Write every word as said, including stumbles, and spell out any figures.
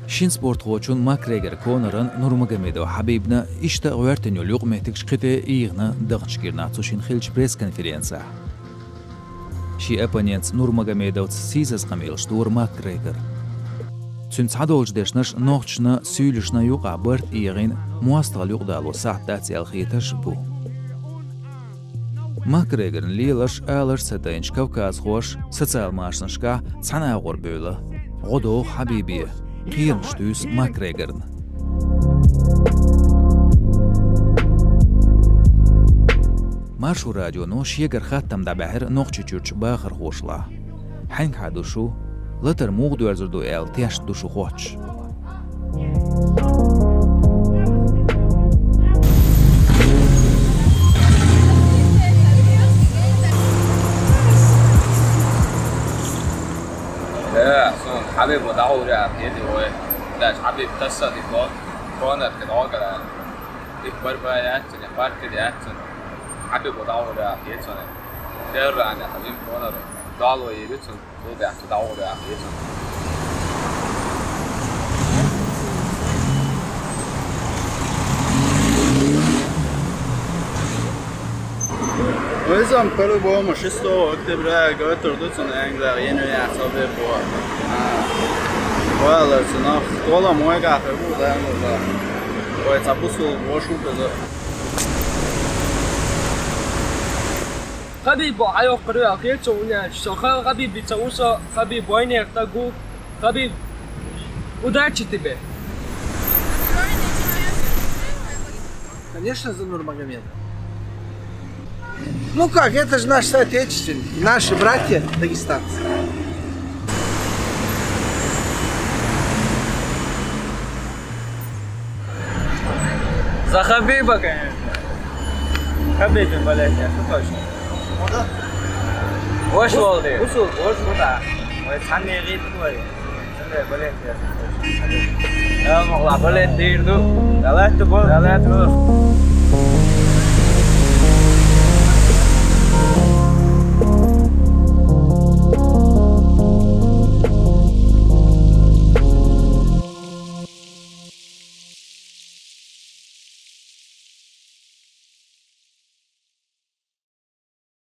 Шин спортхочун Макгрегор Коноран, Нурмагомедов Хьабибна иштта гӀоьртина йолу юкъаметтигаш кхин тӀе ийгӀина даханчу кӀирнахь цу шинна хиллачу пресс-конференцехь. Шен оппонентца Нурмагомедовца сийсаза къамелаш дора Макгрегора. Цуьнан цхьадолчу дешнаша нохчашна, суьйлашна юкъахь барт эгӀина, мостагӀалла юкъадало сахьт дац аьлла хеташ бу. Макгрегорна лелаш, алаш ца тайначу кавказхоша социал машанашкахь цхьана агӀор бевлла: «ГӀо доху Хьабибе», «Кхерамаш туьйсу Макгрегорна». Маршо радионо шегара хаттам дӀабаьхьира Нохчийчуьрчу бахархошлахь. Хьаьнгахьа ду шу, латар муха доьрзур ду аьлла тешна ду шу хоттуш? Э, суна Хьабибо дӀагӀур яхьа хета вай. Даш Хьабиб тасса а дика, Конор кхин дӀогара. Дика барба яц цуьнан, паркер яц цуьнан. Хьабибо дӀагӀур яхьа хета суна. Первый раунд яхьа вина Конор. Дало йийр ю цунна. Цул тӀаьхьа цо дӀагӀур яхьа хета суна. Везам по-любому шестого октября готов ду цунна Англия, январь цо бепо. А. Вала цунах тола мойгахь хир бу, да, ну, да. Ой, цхьа бусул вошу беза. Хабиб бо хьайоккхур ю аьлла хета со, хӀунда аьлча со ха-, Хабиб ца ву со, Хабиб вайнех таг ву, Хабиб, удачи тебе. Конечно, за Нурмагомедова. Ну как, это же наш соотечественник, наши братья дагестанцы. За Хабиба, конечно. Хабиб болеть, это точно. Ваш волды. Усул, ваш волда. Ой, цхьанне гӀийтту вай. Цхьанне болеть, это точно. Я могла болеть дийр ду. Далат ду, бол. Далат ду.